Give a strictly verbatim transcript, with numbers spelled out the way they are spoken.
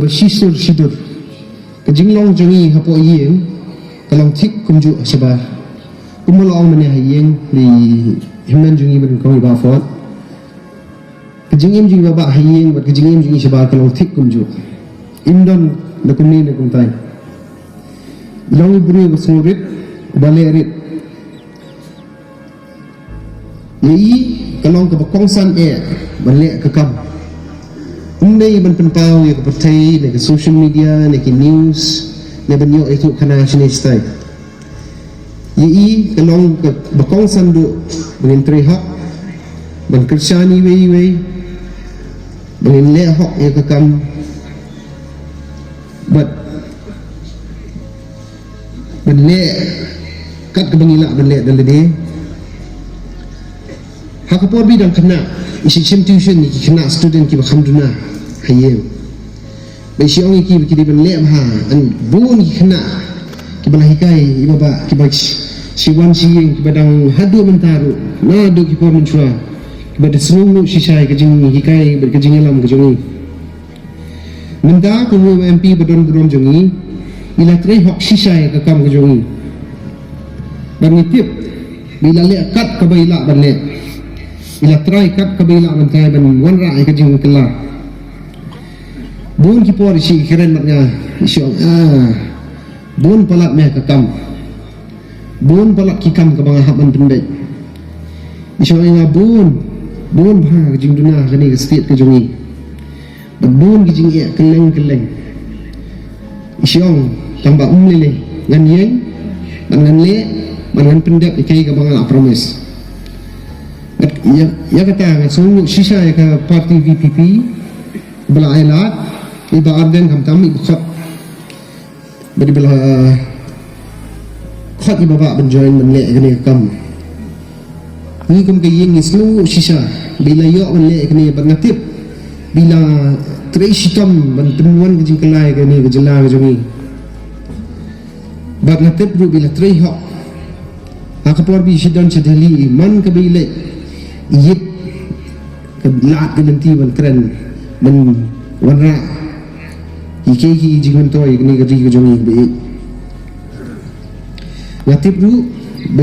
shisur shidur. Ka jinglong jong ngi hapoh ïing ka long thik kumjuh shabar. Kumba la ong mynne ha ïing, i hynmen jong ngi ba nyngkong i Bah Ford. Ka jingim jong i Bah Bah ha ïing bad ka jingim jong ngi shabar ka long thik kumjuh. Im don na kumne na kumtai. I long i briew ba sngewrit, ba leh rit. Ïa i ka long kaba kongsan eh ban leh ka kam. Ym dei ban pynpaw ïa ka pyrthei ne ka social media ne ki news ne ban ïoh ïathuh khana shane shatai. Ïa i ka long kaba kongsan duh ban ngin trei hok, ban kyrshan iwei iwei, ban ngin leh hok ïa ka kam. Bad ban leh kat kaba ngi lah ban leh da lade. Ha ka por ba i dang khynnah i shim tuition ïa ki khynnah student kiba kham duna ha ïing. Ba i shu ong ïa ki ba ki dei ban leh bha. An bun ki khynnah kiba la hikai i Bah Bah, kiba shi wan shi ïing, kiba dang haduh mynta ruh, naduh ki por mynshuwa, kiba da sngewnguh shisha ïa ka jinghikai bad ka jingïalam ka jong i. Mynta kum u M P ba don burom jong ngi, i la trei hok shisha ïa ka kam ka jong ngi. Bad ngi tip ba i la leh kat kaba i lah ban leh. I la trai kat kaba i lah ban trai ban wanrah ïa ka jingkylla. Bun ki por i shi kren bad nga, i shi ong, ah, bun palat me ka kam. Bun palat ki kam kaba nga hap ban pynbeit. I shi ong ïa nga bun, bun bha ka jingduna kane ka state ka jong ngi. Bad bun ki jingeh kylleng kylleng. I shi ong tang ba um lei lei ngan ïeng bad ngan leh bad ngan pyndep ïa kaei kaba nga la promise. Bad ïa, ïa kata nga sngewnguh shisha ïa ka party V P P ba la ai lad, i Bah Ardent khamtam i Bah Khot. Bad i ba la khot i Bah Bah ban join ban leh kane ka kam. Ngi kum ka ïing ngi sngewnguh shisha ba i la ïoh ban leh kane bad nga tip ba i la trei shitom ban pynwan ka jingkylla ïa kane ka jylla ka jong ngi. Bad nga tip ruh ba i la trei hok. Ha ka por ba i shu don sha Delhi, man kaba i leit, i ïit ka lad ka lynti ban kren, ban wanrah ïa ki, ki jingmyntoi kane ka ri ka jong ngi ba i. Nga tip ruh ba